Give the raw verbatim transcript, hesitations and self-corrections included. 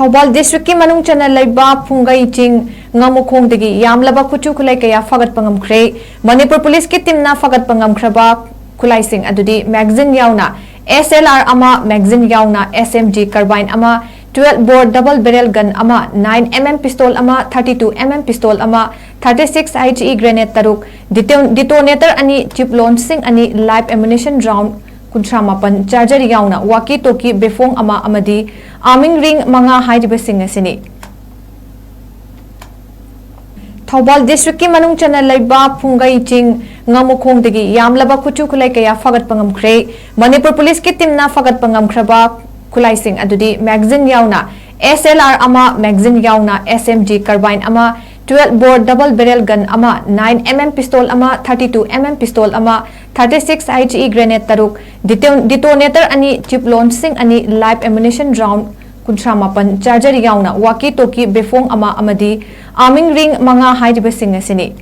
ꯊꯧꯕꯥꯜ ꯗꯤꯁꯇ꯭ꯔꯤꯛꯀꯤ ꯃꯅꯨꯡ ꯆꯟꯅ ꯂꯩꯕ ꯐꯨꯡꯒꯩ ꯆꯤꯡ ꯉꯥꯃꯨꯈꯣꯡꯗꯒꯤ ꯌꯥꯝꯂꯕ ꯈꯨꯠꯁꯨ ꯈꯨꯠꯂꯥꯏ ꯀꯌꯥ ꯐꯥꯒꯠꯄ ꯉꯝꯈ꯭ꯔꯦ꯫ ꯃꯅꯤꯄꯨꯔ ꯄꯨꯂꯤꯁꯀꯤ ꯇꯤꯝꯅ ꯐꯥꯒꯠꯄ ꯉꯝꯈ꯭ꯔꯕ ꯈꯨꯠꯂꯥꯏꯁꯤꯡ ꯑꯗꯨꯗꯤ ꯃꯦꯒꯥꯖꯤꯟ ꯌꯥꯎꯅ S L R ꯑꯃ, ꯃꯦꯒꯥꯖꯤꯟ ꯌꯥꯎꯅ S M G carbine ꯑꯃ, twelve bore double barrel gun ꯑꯃ, nine M M pistol ꯑꯃ, thirty-two M M pistol ꯑꯃ, thirty-six H E grenade ꯇꯔꯨꯛ, detonator ꯑꯅꯤ, ꯆꯤꯞꯂꯣꯟꯁꯤꯡ ꯑꯅꯤ, live ammunition round ꯀꯨꯟꯊ꯭ꯔꯥ ꯃꯥꯄꯟ, charger ꯌꯥꯎꯅ walkie talkie ꯕꯦꯐꯣꯡ ꯑꯃ ꯑꯃꯗꯤ arming ring ꯃꯉꯥ ꯍꯥꯏꯔꯤꯕꯁꯤꯡ ꯑꯁꯤꯅꯤ꯫ ꯊꯧꯕꯥꯜ ꯗꯤꯁꯇ꯭ꯔꯤꯛꯀꯤ ꯃꯅꯨꯡ ꯆꯟꯅ ꯂꯩꯕ ꯐꯨꯡꯒꯩ ꯆꯤꯡ ꯉꯥꯃꯨꯈꯣꯡꯗꯒꯤ ꯌꯥꯝꯂꯕ ꯈꯨꯠꯁꯨ ꯈꯨꯠꯂꯥꯏ ꯀꯌꯥ ꯐꯥꯒꯠꯄ ꯉꯝꯈ꯭ꯔꯦ꯫ ꯃꯅꯤꯄꯨꯔ ꯄꯨꯂꯤꯁꯀꯤ ꯇꯤꯝꯅ ꯐꯥꯒꯠꯄ ꯉꯝꯈ꯭ꯔꯕ ꯈꯨꯠꯂꯥꯏꯁꯤꯡ ꯑꯗꯨꯗꯤ ꯃꯦꯒꯥꯖꯤꯟ ꯌꯥꯎꯅ S L R ꯑꯃ, ꯃꯦꯒꯥꯖꯤꯟ ꯌꯥꯎꯅ S M G carbine ꯑꯃ, twelve bore double barrel gun ꯑꯃ, nine M M pistol ꯑꯃ, thirty-two M M pistol ꯑꯃ, thirty-six H E grenade ꯇꯔꯨꯛ, detonator ꯑꯅꯤ, ꯆꯤꯞꯂꯣꯟꯁꯤꯡ ꯑꯅꯤ, live ammunition round ꯀꯨꯟꯊ꯭ꯔꯥ ꯃꯥꯄꯟ, charger ꯌꯥꯎꯅ walkie talkie ꯕꯦꯐꯣꯡ ꯑꯃ ꯑꯃꯗꯤ arming ring ꯃꯉꯥ ꯍꯥꯏꯔꯤꯕꯁꯤꯡ ꯑꯁꯤꯅꯤ꯫